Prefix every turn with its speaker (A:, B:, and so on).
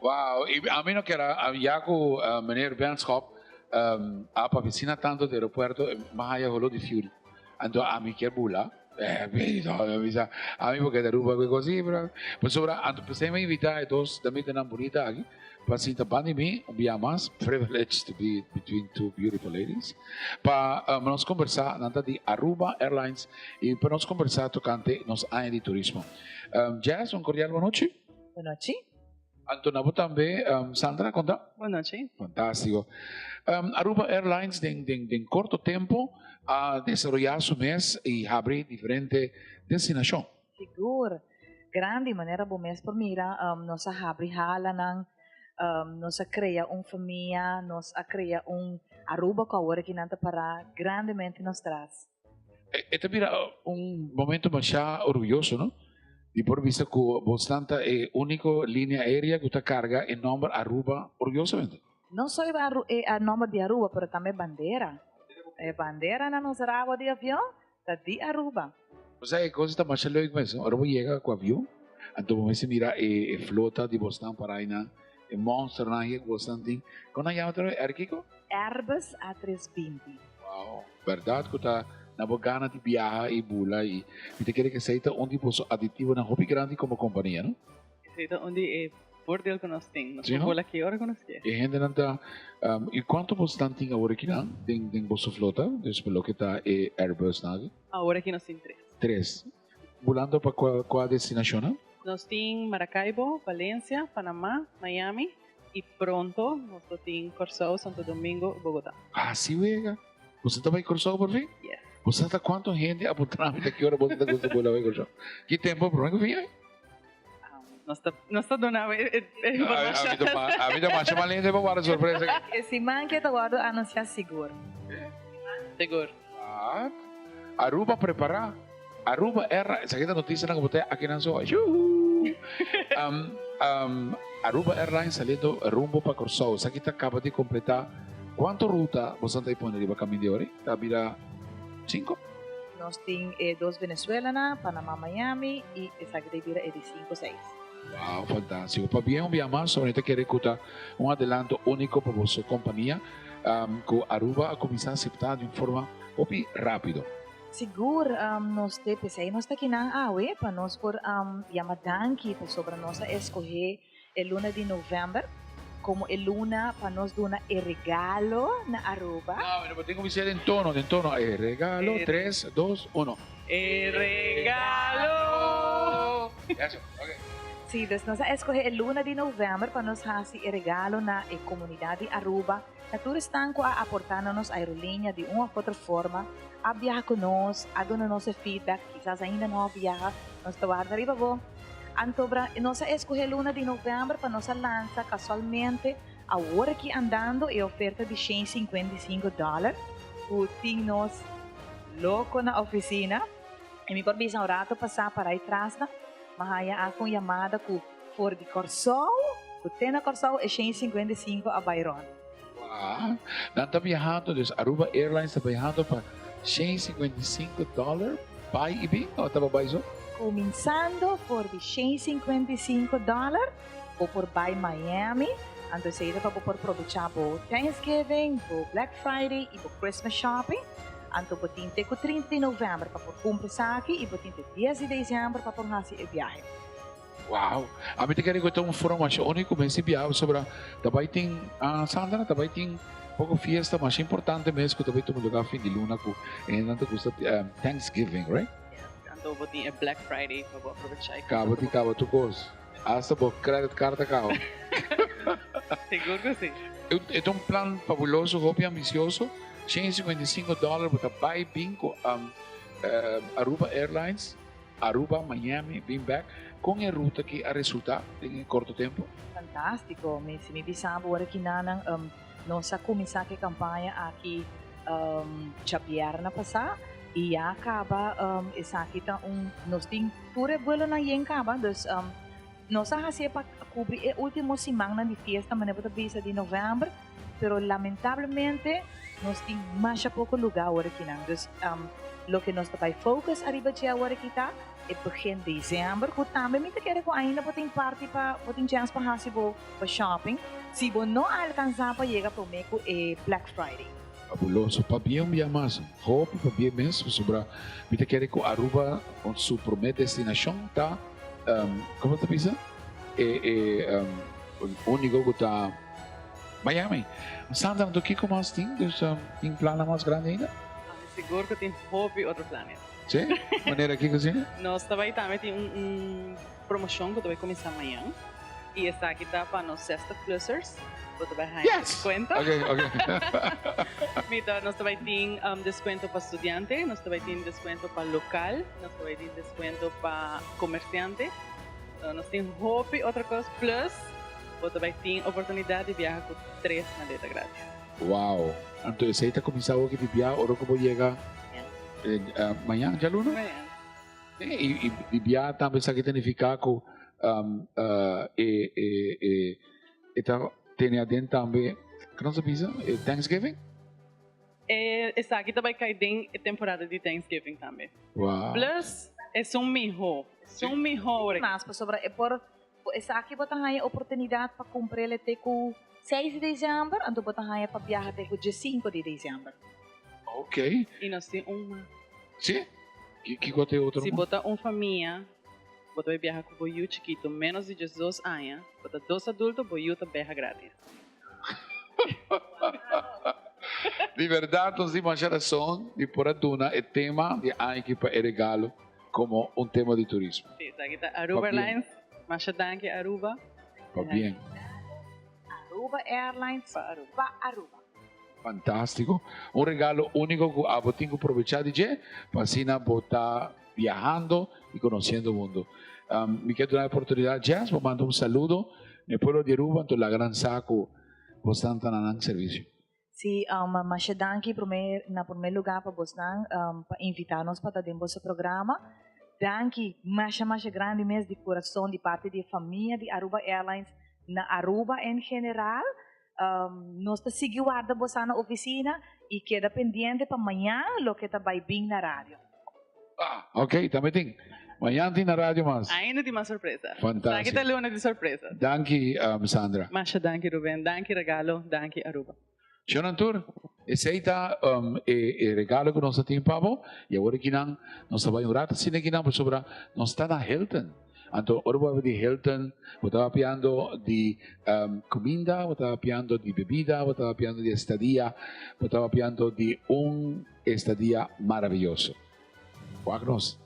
A: Wow, y ami no kier a ya cu meneer Benschop a papia asina tanto di aeropuerto, m'a haya holo di fuel. Anto ami kier bula. Bisa ami por keda Aruba cu e cos así, pasobra anto pesey mi a invita e dos damitanan bunita aki pa sinta banda di mi un bia mas, privilege to be between two beautiful ladies, pa nos conversa, nan ta di Aruba Airlines, y pa nos conversa tocante nos aña di turismo. Jazz, un cordial bonochi.
B: Bonochi.
A: Anto na bo tambe, Sandra, con ta?
C: Bonochi.
A: Fantastico. Aruba Airlines den den den corto tempo a desaroya su mes y habri diferente destinacion.
B: Sigur. Grandi, manera bo mes por mira, nos a habri halanan, nos a crea un famia, nos a crea un Aruba cu awor aki nan ta para grandemente nos tras.
A: E ta bira un momento masha orguyoso, no? Di por bisa cu bosnan ta e unico linea aerea cu ta carga e nomber Aruba orguyosamente.
B: No solo e nomber di Aruba, pero tambe bandera. E bandera na nos rabo di avion ta di Aruba.
A: Bo sa e cosa ta masha leuk mes, no? Ora bo yega cu avion, anto bo mester mira e flota di bosnan para einan, e monsternan hier cu bosnan tin. Con nan yama otra vez? Air kico?
B: Airbus A 320.
A: Wow, berdad cu ta na bo gana di biaha y bula y mi ta kere cu esey ta un di boso aditivonan hopi grandi como compania, no?
C: Esey ta un di e voordeel cu nos tin, nos por bula ki ora cu nos kier.
A: E hendenan ta, y cuanto bosnan tin awor akinan den boso flota, dus pa loke ta e Airbusnan aki?
C: Awor aki nos tin tres.
A: Tres. Bulando pa cua destinacionnan?
C: Nos tin Maracaibo, Valencia, Panama, Miami y pronto nos lo tin Corsou, Santo Domingo, Bogota.
A: Ah, si wega. Boso ta bay Corsou por fin?
C: Yes.
A: Bo sa ta cuanto hende a puntra mi ta ki ora boso ta gusta bula bay Corsou? Ki tempo prome cu fin ay?
C: Nos ta duna e informacion.
A: Ami ta masha mal hende pa warda sorpresa aki.
B: E siman ke ta wordo anuncia sigur.
C: Sigur.
A: Wat? Aruba prepara. Aruba Airlines. Esaki ta noticianan cu bo ta aki nan so. Yuhu! Aruba Airlines saliendo rumbo pa Corsou. Esaki ta caba di completa cuanto ruta boso ta pone riba camin di ori? Ta bira cinco?
B: Nos tin e dos Venezuelanan, Panama, Miami y esaki ta bira e di cinco, seis.
A: Wow, fantastico. Pabien un bia mas, Sonia ta kere cu ta un adelanto unico pa boso compania cu Aruba a cuminsa acepta di un forma hopi rapido.
B: Sigur, nos te pesey nos ta akinan awe pa nos por yama danki pasobra nos a escoge e luna di november como e luna pa nos duna e regalo na Aruba.
A: No, mi no por tin cu bisa den tono, den tono. E regalo, tres, dos, uno.
C: E regalo!
A: Eso, ok.
B: Sí, dus nos a escoge e luna di november pa nos haci e regalo na e comunidad di Aruba, na tur esnan cu a aporta na nos aerolinea di un of otro forma, a biaha cu nos, a duna nos e feedback, kisas ainda no a biaha, nos ta warda riba bo. Anto bra, nos a escoge luna di november pa nos a lansa casualmente awor aki andando e oferta di 155 dollar cu tin nos loco na oficina. Y mi por bisa un rato pasa para e trasnan, mi haya hasta un yamada cu for di Corsou, cu te na Corsou e 155 a bay rond.
A: Wah, nan ta biahando, dus Aruba Airlines ta biahando pa 155 dollar bay y bin o ta bay so?
B: Cuminsando for di 155 dollar, bo por bay Miami, anto esey ta pa bo por probecha bo Thanksgiving, bo Black Friday y bo Christmas shopping. Anto bo tin te cu 30 di november pa por cumpra esaki y bo tin te 10 di december pa por haci e biahe.
A: Wow! Ami ta kere ku ta un forma masha úniko mester biaha pasobra ta bai tin, Sandra, ta bai tin poko fiesta masha importante mes ku ta bai tuma lugar fin di luna ku e hendenan ta gusta Thanksgiving, right?
C: Yes, anto bo tin e Black Friday pa bo aprovechá e
A: Kaba di kaba tur kos. Asta bo credit card ta kaba.
C: Sigur ku si.
A: E ta un plan fabuloso, hopi ambisioso. 155 dòler bo ta bai bin ku Aruba Airlines. Aruba, Miami, bin bek. Kon e ruta aki a resulta den e korto tempu?
B: Fantástiko. Mi si mi bisa bo ora kinanan nos a kuminsá ku e kampaña aki djabièrnè pasá i ya kaba esaki ta un nos tin tur e buelonan yen kaba dus nos a hasié pa kubri e último simannan di fiesta manera bo ta bisa di novèmber pero lamentablemente. Nos tin masha poko lugá awor akinan. Dus loke nos ta bai focus ariba dje awor aki ta e begin december ku tambe mi ta kere ku ainda bo tin parti pa bo tin chèns pa hasi bo bo shopping si bo no a alkansá pa yega promé ku e Black Friday.
A: Fabuloso. Pabia un bia mas. Hopi pabia mes pasobra mi ta kere ku Aruba su promé destinashon ta komo ta bisa e e úniko ku ta Miami. Sandra anto kiko mas tin? Dus tin plannan mas grandi ainda?
C: Ami sigur ku tin hopi otro planes.
A: Si? Manera kiko asina?
C: Nos ta bai tambe tin un promoshon ku ta bai kuminsá mañan i esaki ta pa nos 60 plussers. Bo ta bai haña deskuento.
A: Ok, ok.
C: Mi ta, nos ta bai tin deskuento pa studiante, nos ta bai tin deskuento pa lokal, nos ta bai tin deskuento pa komersiante. Nos tin hopi otro kos plus. Bo ta bai tin oportunidat di biaha ku tres maleta gratis.
A: Wow! Anto esei ta kuminsá awoki di biaha ora ku bo yega mañan djaluna?
C: Mañan.
A: I di biaha tambe esaki ta nifiká ku e e ta tene aden tambe, kiko nos ta bisa, e Thanksgiving?
C: Esaki ta bai kai den e temporada di Thanksgiving tambe.
A: Wow!
C: Plus esun mihó, esun mihó ora.
B: Mas pasobra e por Ku esaki bo ta haña oportunidat pa kumpr'el te ku seis di desèmber, anto bo ta haña pa biaha te ku diesinku di desèmber.
A: Ok.
C: I nos tin un mas.
A: Sí? Kiko ta e otro
C: Si
A: mas?
C: bo ta un famia, bo ta bai biaha ku bo yu chikitu ménos di diesdos aña, bo ta dos adulto, bo yu ta biaha grátis.
A: Di bèrdat nos tin masha rason di por a duna e tema di aña aki pa e regalo komo un tema di turismo.
C: Sí, esaki ta Aruba Airlines. Masha danki Aruba.
A: Pabien.
B: Aruba Airlines
C: pa Aruba.
B: Pa Aruba.
A: Fantástiko. Un regalo úniko ku abo tin ku probechá di dje pa asina bo ta biahando i konosiendo mundu. Mi ke duna e oportunidat Jess pa manda un saludo na e pueblo di Aruba anto laga nan sa ku bo stan ta na nan servisio.
B: Sí, masha danki promé na promé lugá pa bosnan pa invitá nos pa ta den boso programa. Danki masha masha grandi mes di kurason di parti di e famia di Aruba Airlines na Aruba en general. Nos ta sigui warda bosan na ofisina i keda pendiente pa mañan loke ta bai bin na radio.
A: Ah, ok, tambe tin. Mañan tin na radio mas.
C: Ainda tin mas sorpresa.
A: Fantástico.
C: Esaki ta luna di sorpresa.
A: Danki, Sandra.
C: Masha danki, Ruben. Danki, regalo. Danki, Aruba.
A: Shon tur, esei ta e regalo ku nos ta tin pa bo. I awor akinan nos ta bai un rato asina akinan pasobra nos ta na Hilton. Anto ora bo a di Hilton, bo ta papiando di kuminda, bo ta papiando di bebida, bo ta papiando di estadia, bo ta papiando di un Estadia maraviyoso. Wak nos.